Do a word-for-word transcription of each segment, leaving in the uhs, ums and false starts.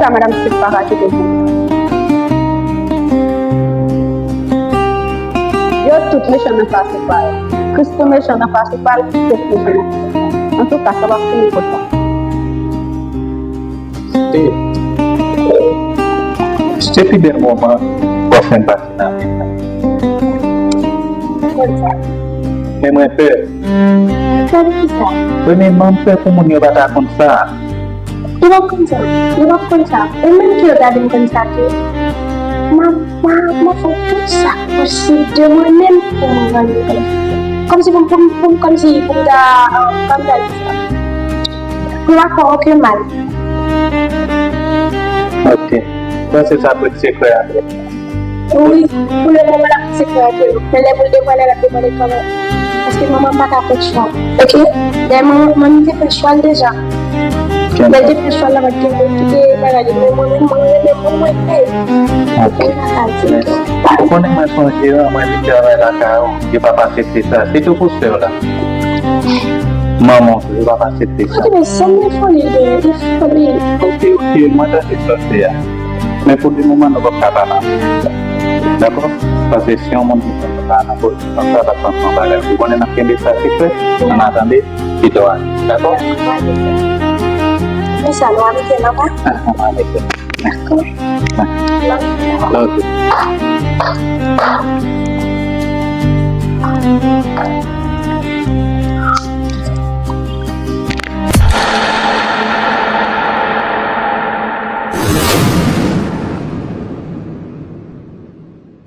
Sa madanm Steve pa ka kite pou. Yo tout mechan nan fas ou pa yo. Christoo mechan nan fas ou pa l, Steve mechan nan fas ou pa l. Antouka, sa p ap fini konsa. Se, se pi bèl moman w ap fè m pase nan vi m nan. Konn sa. Men mwen pè. Pè de kisa? Premyèman, m pè pou moun yo pa ta konn sa. Yo p ap konn sa. Yo p ap konn sa. E menm ke yo ta vin konn sa tou, m ap, m ap, m ap fè tout sa posib de mwen menm pou mwen rann yo kont. Kòmsi pou m, pou m, pou m, kòmsi pou m ta, euh, kòman m ta di sa? Pou m pa fè okenn mal. Ok. Bon, se sa pou sekrè a. Wi, pou le moman l ap sekrè ate nou. Men lè pou l devwale l ap devwale kanmenm. Paske manman m pa ka pran chwa. Ok? Dayè manman, manmi te pran chwa l deja. Lè l te pran chwa l la, pa t gen moun ki te bagay li. Men mwen menm, mwen renmen moun mwen ye. Ok. Mwen pa ka di. Ou konnen mwen se yon jeran, mwen vin travay lakay ou. Yo p ap aksepte sa. Sitou pou sè w la. Manman w tou, yo p ap aksepte sa. Ok, men sèl foli l genyen, se foli l. Ok, ok, mwen tande sa w di a. Men pou le moman, nou p ap ka pale anpil de sa. Dakò? Paske si yon moun ki konn pa nan pozisyon sa, l ap pran yon bagay. Ou konnen n ap kenbe sa sekrè, ann atandan, pito a. Dakò? Men sa, nou arete la, pa? Ah, nou arete. Dakò. Love you.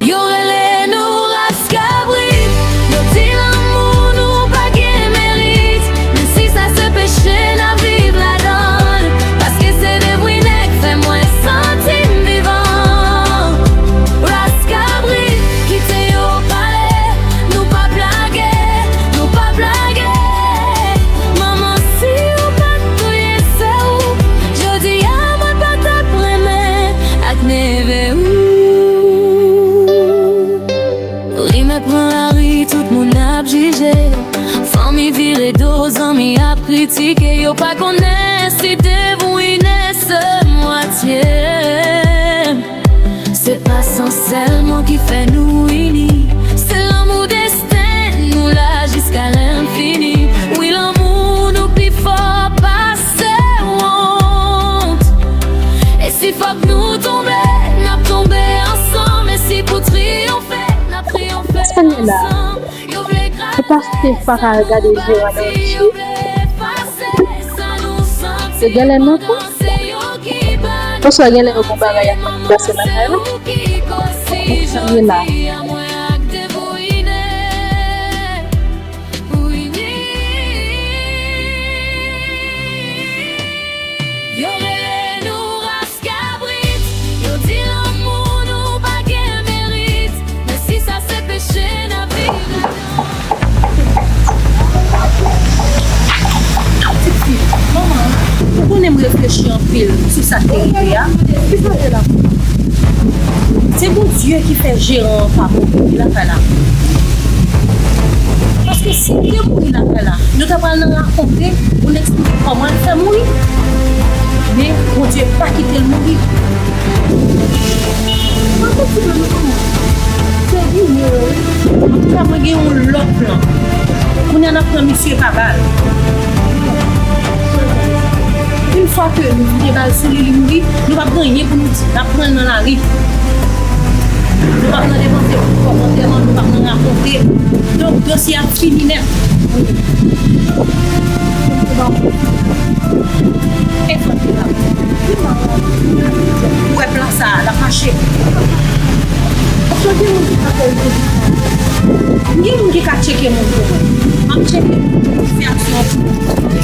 Yo rele nou ras kabrit, yo di lanmou nou pa gen merit. Men si sa se peche, n ap viv ladan l, paske se de bri nèg fè mwen santi m vivan. Ras kabrit, kite yo pale, nou p ap lage, nou p ap lage. Manman, si w pa t touye sè w, jodi a mwen pa t ap renmen ak neve w. Rimè pran lari, tout moun ap jije. Fanmi vire do, zanmi ap kritike. Yo pa konnen si devounen se mwatye. Se pa san sèlman ki fè nou ini. Se lanmou desten nou la jiska lenfini. Wi, lanmou nou pi fò pase wont. E si fòk nou tonbe, n ap tonbe ansanm. E si pou triyonfe, n ap triyonfe ansanm. Yo vle kraze, se paske m pa ka gade jeran nan je. Yo vle efase sa nou santi. Yo genlè nan tou. Oswa genlè yo gon bagay ap pase lakay la. Sa ye la. Yo rele nou ras kabrit, yo di lanmou nou pa gen merit. Men si sa se peche, n ap viv ladan. Pitit fi, manman, ou konnen m reflechi anpil sou sa k te rive a. Ki sa te la? Se Bondye ki fè jeran an pa mouri lakay la. Paske si l te mouri lakay la, nou ta pral nan rakonte pou n eksplike kòman l fè mouri. Men Bondye pa kite l mouri. Mwen kontinye nou konnen. Se vini yo, wi. Antouka, mwen gen yon lòt plan. Kounye a n ap pran misye pa bal. Yon fwa ke nou vide bal sou li, li mouri, nou p ap gen anyen pou nou di. N ap pran l nan lari. Nou p ap nan depanse pou kòmantè, nou p ap nan rakonte. Donk, dosye a fini nèt. Ou wè plan sa a, l ap mache. Èske gen moun ki ka fè l? Gen moun ki ka tcheke moun pou mwen. M ap tcheke moun pou mwen, fè aksyon pou mwen.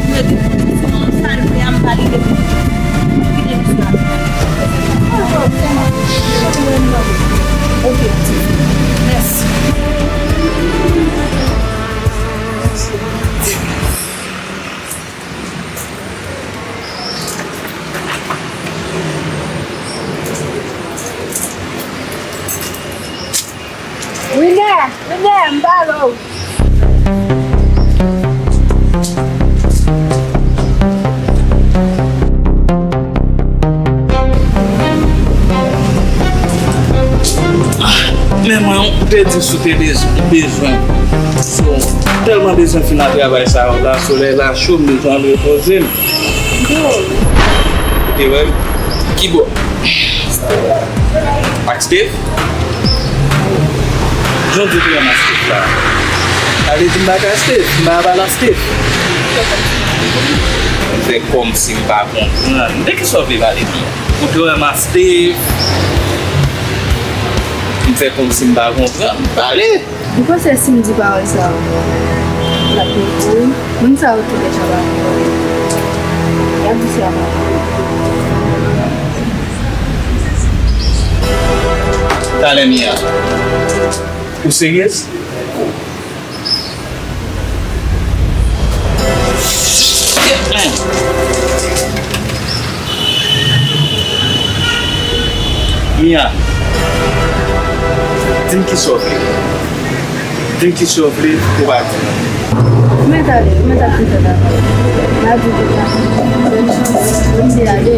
Mwen gen pozisyon an, sa l vle a, m valide pou mwen. Kite misye ale. Ok, mèsi. Winè, Winè, m pale w. Si w te bez- bezwen, so, m tèlman bezwen fin nan travay sa yo la, solèy la cho, m bezwen al repoze m. Ou te wè l? Kibò? Ak Steve? Jan w di w te renmen Steve la? Sa vle di m pa ka Steve, m pa pale ak Steve. M fè kòmsi m pa konprann. De kisa w vle pale m? Ou te renmen Steve? M fè kòmsi m pa konprann. Pale! Ou panse si m di pawòl sa yo, l ap peye pou ou? Moun sa yo tou deja pa pou ou. Y ap di se a pa pou ou. Talè Mia, ou seryez? Mia, di m kisa w vle. Di m kisa w vle, ou pa di m. Mwen tande, mwen ta fin fè bagay. M a di w deja. Mwen di ale.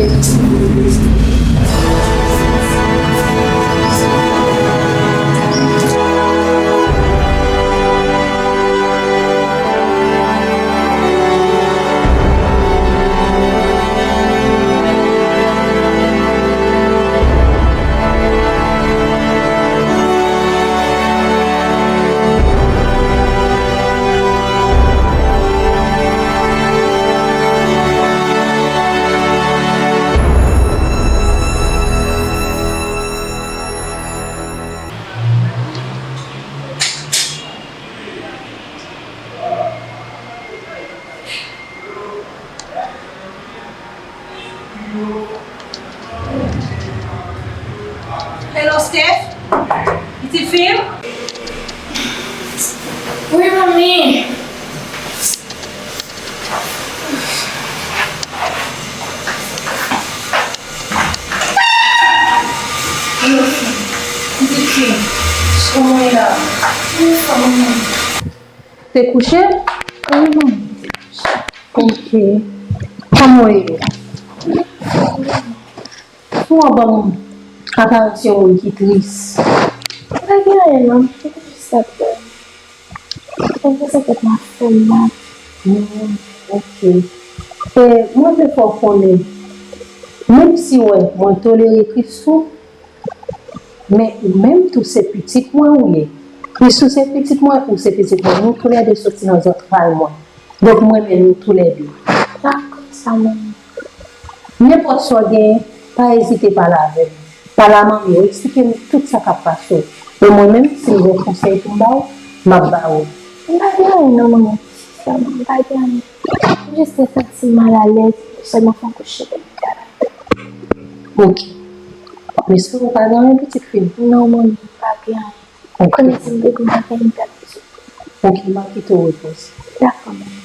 Hello, Steph? Pitit fi m? Wi, manmi. Pitit fi m, kòman w ye la? Kòman w ye? Te kouche? Wi, manmi. Ok. Kòman w ye? Ou wè w ban m aparans yon moun ki tris. Pa gen anyen non, se te jis sa k fè. Konsa sa tèt mwen fè m mal. Hmm, ok. E mwen vle fè w konnen, menm si w wè mwen tolere Christoo, men ou menm tou se pitit mwen ou ye. Christoo se pitit mwen, ou se pitit mwen. Nou toulède soti nan zantray mwen. Donk, m renmen nou toulède. Dakò, sa manmi. Nenpòt sa w genyen, pa ezite pale avè m. Pale a manmi w, eksplike m tout sa k ap pase w. E mwen menm, si m gen konsèy pou m ba w, m ap ba w. M pa gen anyen non, manmi, sèlman, m pa gen anyen. M jis te santi m malalèz, sèlman fè m kouche pou m ta. Ok. M espere w pa gen anyen, pitit fi m. Non, manmi, m pa gen anyen. Ok. Konnen si m te gen bagay, m t ap di w. Ok, m ap kite w repoze. Dakò, manmi.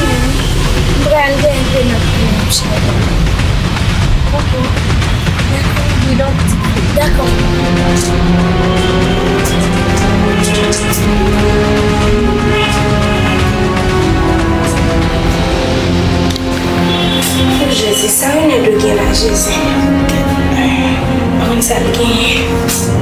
M pral gen yon grenad pou mwen, m cheri. Ok. Dakò, bidon. Dakò. O Jezi, sa Renaud gen la, Jezi? Mwen konn sa l genyen.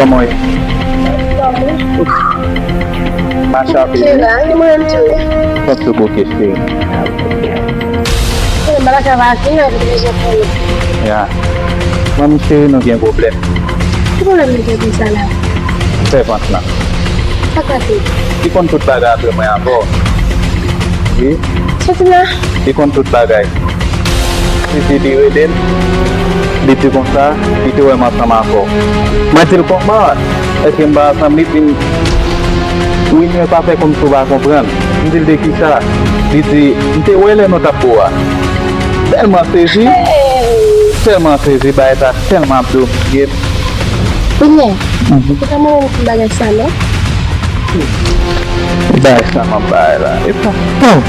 Kòman w ye? Mache ap ede. Kòman w ye? Kòman w ye? Mwen la ka va vin avèk rezon pou ou. Ya. Manmi cheri, nou gen pwoblèm. Ki pwoblèm nou gen konsa la? Sèvant lan. Sa k pase? Li konn tout bagay apre mwen avè w. Wi. Soti la. Li konn tout bagay. Sezi li rele m, li di konsa, li te wè m ansanm avè w. Mwen di l kòman, èske m pa ansanm li, di m, Winner pa fè kòmsi w pa konprann. M di l de kisa? Li di, m te wè lè nou t ap bo a. Tèlman sezi, tèlman sezi, bagay sa tèlman ap domine m. Winner, ou pa mwen yon bagay sa non? Bagay sa m ap bay la. E pa, oh.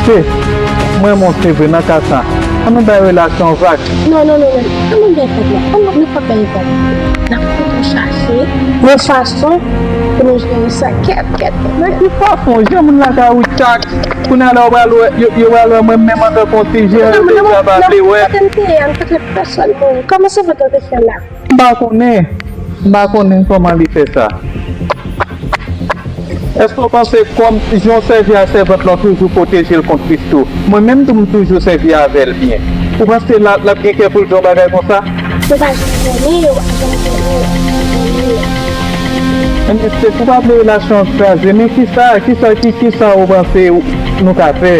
Se, mwen, mwen, se vre nan ka sa. An nou bay relasyon vag. Non, non, non, non. An nou bay vag la. An nou, nou pa bay vag. N ap kontan chache yon fason pou nou jere sa. Kèt, kèt, kèt. Men ki fason? Jan moun la ka wi chak. Kounye a la, yo pral wè, yo, yo pral wè mwen menm antanke yon ti jere, yo deja pa vle wè. Kote m te ye a, m pa t wè pèsòn mouri. Kòman se pou te fè la? M pa konnen. M pa konnen kòman li fè sa. Èske w panse kòm jan w sèvi a sèvant lan toujou pwoteje l kont pistol? Mwen menm tou, m toujou sèvi avè l byen. Ou panse l ap, l ap gen kè pou l di yon bagay konsa? Yo pa janm konnen, yo pa janm konnen, yo pa janm konnen. Ebyen, se pou pa vle relasyon an kraze. Men kisa, kisa, ki, kisa ou panse nou ka fè?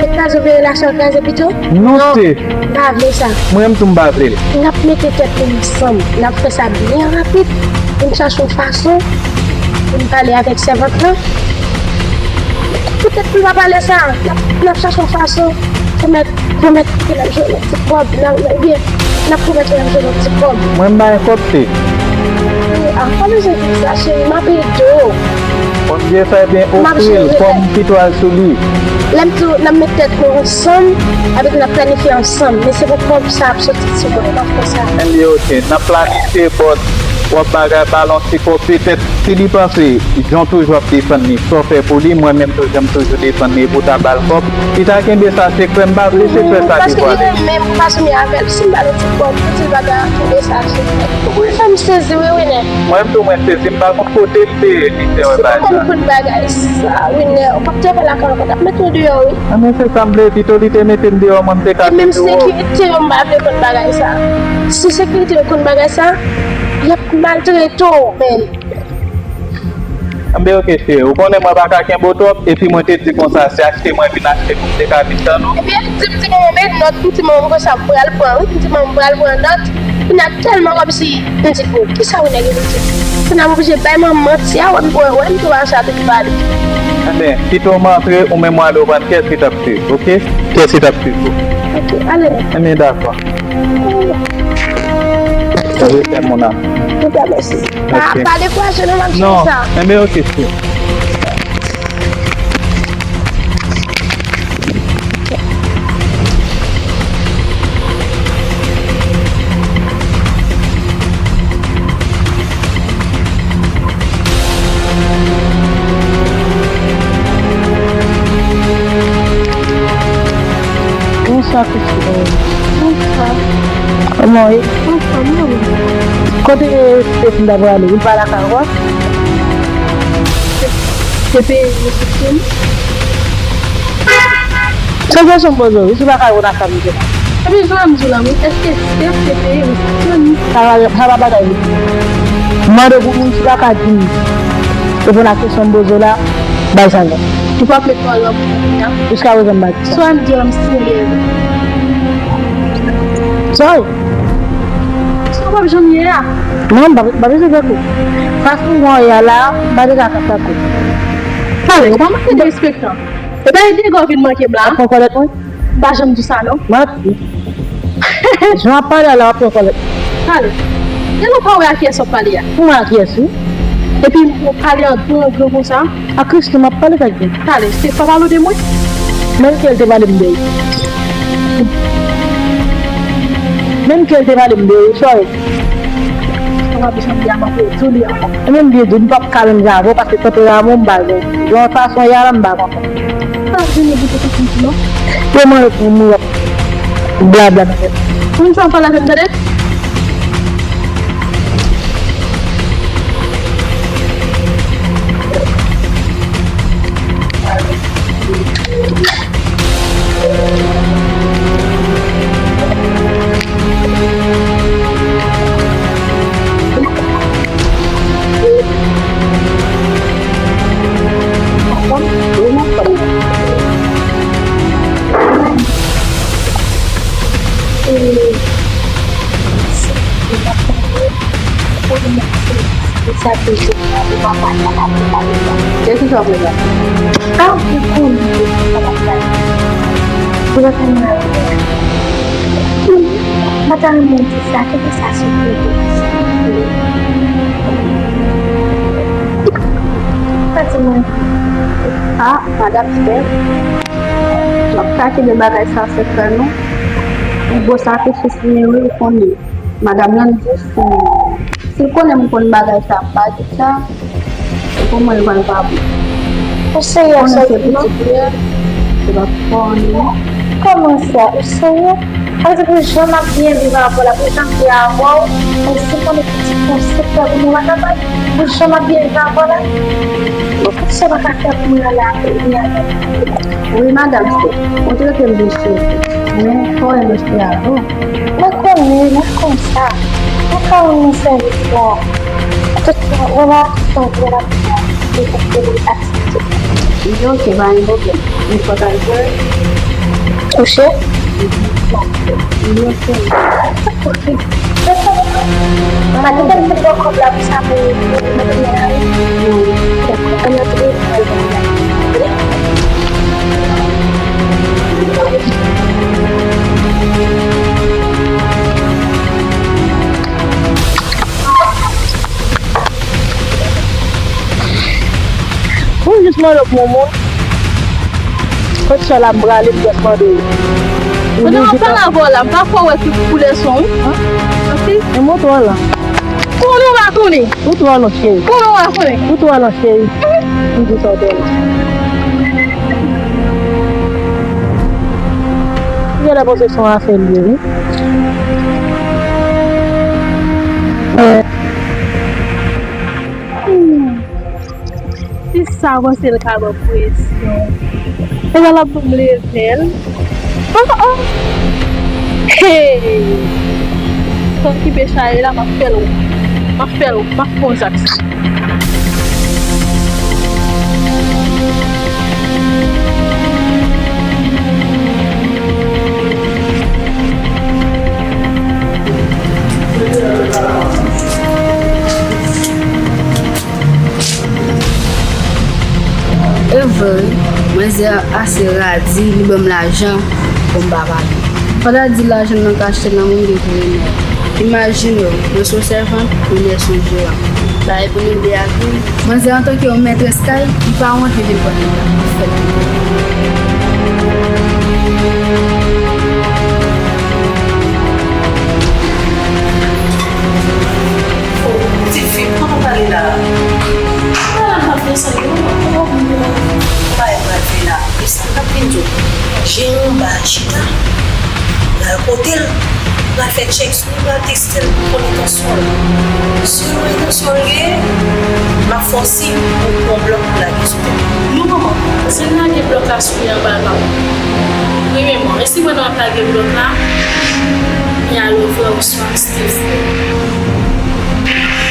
Se kraze, vle relasyon an kraze pito? Non, se. M pa vle sa. Mwen menm tou m pa vle l. N ap mete tèt nou ansanm. N ap fè sa byen rapid. Pou n chache yon fason pou n pale avèk sèvant lan. Poutèt pou l pa pale sa, n ap, n ap chache yon fason pou mèt, pou mèt kite l ap jwe yon ti kòb, nan, nan, oubyen n ap pwomèt l ap jwe yon ti kòb. Mwen m bay kòb, se. A, pa bezwen di sa, cheri, m ap ede w. Bondye fè byen ofri l kòm pito al sou li. Lè m di w, n ap met tèt nou ansanm, epi n ap planifye ansanm. Men se pou kòb sa ap soti sou mwen, n ap fè sa. Ebyen, oke, n ap planifye, but w ap bagay, ba l yon ti kòb, petèt, si li panse, John toujou ap defann li, sa w fè pou li, mwen menm tou, John toujou defann li, pou ta ba l kòb, li ta kenbe sa sekrè, m pa vle sekrè sa devwale. Paske li renmen m, m pa soumè avè l, si m ba l yon ti kòb, pou di l pa ka kenbe sa sekrè. Ou fè m sezi, wi, Winner. Mwen menm tou, mwen sezi, m pa konn kote l te ye, li te wè bagay sa. Si m konn kout bagay sa, Winner, ou p ap travay lakay ou ankò, t ap mete w deyò, wi. Anben, se sa m vle, pito li te mete m deyò, mwen m te ka mete w. E menm sekirite yo, m pa vle konn bagay sa. Si sekirite yo konn bagay sa, y ap maltrete w, men. Anben, oke, cheri, ou konnen mwen pa ka kenbe w twòp, epi mwen te di konsa, se achte mwen vin achte pou m te ka vin tann ou. Epi, di m ti manman, men nòt, m ti manman, konsa m pral pran, wi, m ti manman, m pral pran nòt. Kounye a tèlman kòmsi m di, bon, kisa Winner gen pou di? Kounye a m oblije bay manman manti a, wè m, wè, wè m tou acha tout pale. Enben, kite w m antre, ou menm w ale w pran kès ki t ap swiv, oke? Kès ki t ap swiv ou. Oke, ale. Enben, dakò. Ou vle fè moun an. Tout a mèsi. Pa, pa dekouraje non, m ap jere sa. Non, enben, oke, cheri. Bonswa, pitit mwen. Bonswa. Kòman w ye? Anfòm, wi. Kote Stephen ta prale? Li pa lakay ou a? Se peye yo sou fim. Sa se chanm poze w, wi, si w pa ka wè nan sa m di la. Epi, jan m di w la, wi, èske Steph te peye resepsyonis? Sa pa, sa pa bagay li. M mande pou moun, si w pa ka di m reponn a kesyon m poze w la, bay sa non. Ou p ap met pawòl nan bouch mwen, non. Jiskaprezan, m pa di sa. Swa m di w, m serye. Sa w? Sa w p ap janm ye a? Non, m pa, m pa bezwen fè kou. Fason w ye a la, m pa te ka fè kou. Pale, ou pa manke derespektan. E pa e dega w vin manke m la. Ou pran kòlèt mwen? M pa janm di sa, non. M ap di. Jan w ap pale a la, w ap pran kòlèt. Talè. Depi w pa wè a kiyès w ap pale a. Ou wè a kiyès, wi. Epi w pale an gran gran konsa. A Christoo m ap pale, sa k gen? Talè, se pa pale w de mwen. Menm ke l te pale m de ou. Menm ke l te pale m de ou, sorry. Sa pa bezwen di a, m ap di li ankò. E menm byen di, m p ap ka menm jan avè w, paske tanperaman w m pa gen. Yon fason y a la, m pa konprann. Pa vini pou te konprann non. Yo mande pou mwen blabla nan tèt. Moun sa pale avè m, tande? Kèlkeswa pwoblèm. Ah, ou konnen sa w ap fè. Ou pa fè mal. Mwen ta renmen di sa, kèlkeswa sou pye. Pa di mwen. Ah, madanm Steph. M ap ka kenbe bagay sa sekrè non. Ou gwo sakrifis li ye wi, ou konnen. Madanm nan di si, si l konnen m konn bagay sa, m pa di sa, pou mwen l pral pa bon. Ou serye ak sa w di non? Kòman sa? Ou serye? Sa vle di pou jan m ap byen viv avè w la, pou jan m byen avè w, pou si konnen pitit mwen se frè pou mwen pa kapab, pou jan m ap byen viv avè w la, pou sa w pa ka fè pou mwen la, byen avè w. Wi, madanm, se, ou trete m de cheri, men fò w renmen cheri a tou. Mwen konnen, mwen konn sa. Mwen ka rann mwen sèvis la. Tout tan, wè la, tout tan, wè la, tout tan. Li ok, pa gen pwoblèm. Nenpòt al jwe. Kouche? Li ok. Pa gen pwoblèm, mwen pran kòb la pou sa pou mwen tounen la wi. Dakò, ann antre, mwen al jwe. Ou jis mande pou yon moun. Kot sa la m prale, m jis mande w. Pandan m ap pale avè w la, m pa kwè w wè ki koulè son wi. Ok? E mwen twò lan. Konnen w pa konnen. Ou twò lan, cheri. Konnen w pa konnen. Ou twò lan, cheri. M di sa w twò lan. Ou genlè panse se yon afè l ye, wi. Eh. Hmm. Si sa panse l ka ban presyon. Egal ap ban m level. Oh, oh. Hey! Sa okipe sa ye la, m ap fè l. M ap fè l. M ap fè yon zak sa. E vre wi, manzè ase radi, li ban m lajan pou m pa pale. Fò ta di lajan nan ka achte lanmou m gen pou Renè. Imajine w, mwen se yon sèvant, Renè se yon jeran. Sa e pou nou de a tou. Manzè antanke yon mètrès kay, li pa wont li vin pran Renè. Fèt. Ti fi, kòman w pale la? Pale m ap desann yo, kòman w pa pale la? E sa m t ap vin di w. Jere anba a chita, pral kote l, pral fè tchèk sou li, pral teste l pou konnen tansyon l. Selon etansyon l gen, m ap fè w siy pou w pran blòk pou lage sou tèt li. Non manman, si l lage blòk la sou li anba l pa bon. Premyèman, e si pandan w ap lage blòk la, li al ouvè oswa Steve.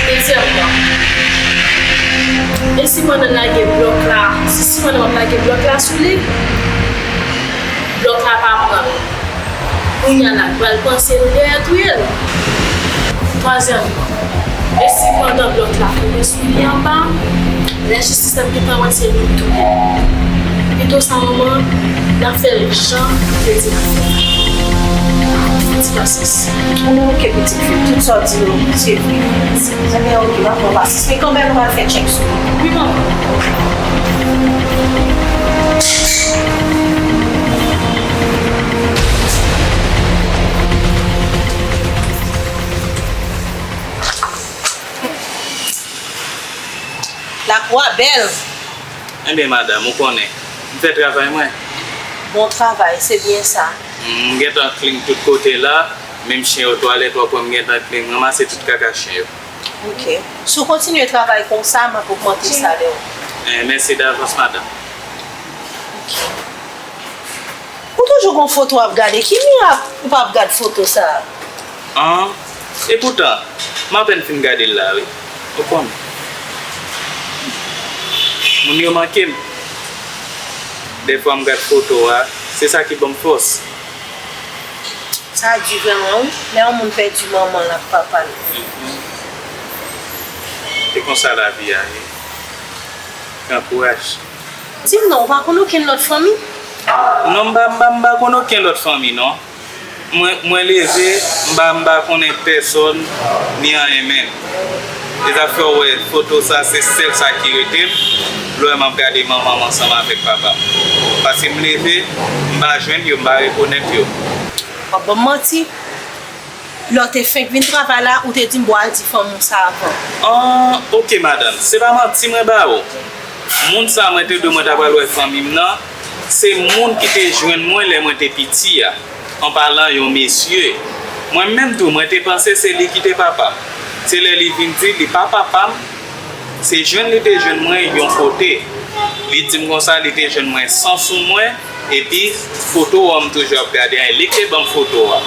Dezyèmman, e si pandan l lage blòk la, si, si pandan w ap lage blòk la sou li, blòk la pa pran l. Kounye a la, l pral panse l dèyè touye l. Twazyèmman, e si pandan blòk la tonbe sou li anba, lajistis ap gentan wè se nou k touye l. Pito sa manman, n a fè l jan li te di n a fè l. Pasis. Mwen, oke, pitit fi, tout sa w di yo, se vre. Ebyen, oke, m ap pran pasis. Men kanmenm, m pral fè tchèk sou li. Wi, manman. Lakou a bèl. Ebyen, madanm, ou konnen, m fè travay mwen. Bon travay, se byen sa. M gentan klin tout kote la, menm chen yo twalèt, w ap wè m gentan klin, m ranmase tout kaka chen yo. Oke. Si w kontinye travay konsa, m ap ogmante salè w. Eh, mèsi davans, madanm. Oke. Ou toujou gon foto w ap gade. Ki mirak ou p ap gad foto sa a? An, epoutan, m apèn fin gade l la, wi. Ou konn. Moun yo manke m. Dèfwa m gad foto a, se sa ki ban m fòs. Sa di vrèman, wi. Lè yon moun pèdi manman l ak papa l. Mhm. Se konsa lavi a ye. Pran kouraj. Di m non, ou pa konn okenn lòt fanmi? Non, m pa, m pa, m pa konn okenn lòt fanmi, non. Mwen, mwen leve, m pa, m pa konnen pèsòn, ni anyen menm. Se sa fè w wè foto sa, se sèl sa ki rete m, lè m ap gade manman m ansanm avèk papa m. Paske m leve, m pa jwenn yo, m pa rekonèt yo. W ap ban m manti? Lè w te fenk vin travay la, ou te di m, "Bon, al di fanmi w sa avan." An, oke, madanm, se pa manti mwen ba ou. Moun sa mwen te di w mwen ta pral wè fanmi m nan, se moun ki te jwenn mwen lè mwen te piti a, an palan yon mesye. Mwen menm tou, mwen te panse se li ki te papa m. Se lè li vin di li pa papa m, se jwenn li te jwenn mwen yon kote. Li di m konsa, li te jwenn mwen san sou mwen, epi foto a m toujou ap gade a, e li k te ban m foto a.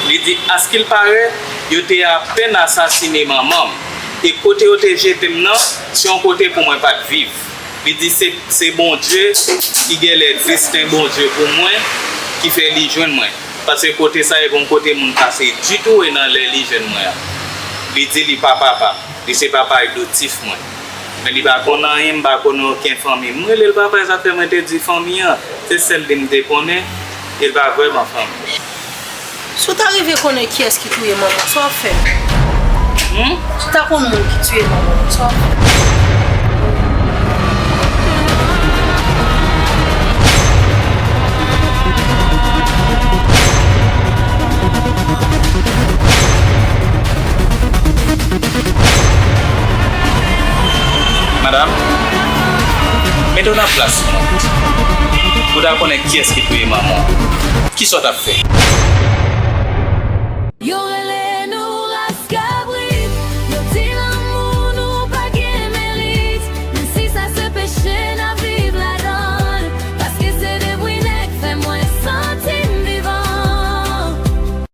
Li di, askilpare, yo te apèn asasine manman m, e kote yo te jete m nan, se yon kote pou mwen pa t viv. Li di, se, se Bondye ki genlè desten Bondye pou mwen, ki fè li jwenn mwen. Paske kote sa a, e pa yon kote moun pase ditou, e nan lè li jwenn mwen an. Li di li pa papa m. Li se papa adoptif mwen. Men li pa konn anyen, m pa konnen okenn fanmi. M rele l papa, e sa fè mwen te di fanmi an. Se sèl li m te konnen, e l pa vrèman fanmi. Si w ta rive konnen kiyès ki touye manman w, sa w ap fè? Hmm? Si w ta konn moun ki tiye manman w, sa w ap fè? Madanm, mete w nan plas mwen. Ou ta konnen kiyès ki touye manman w. Kisa w t ap fè?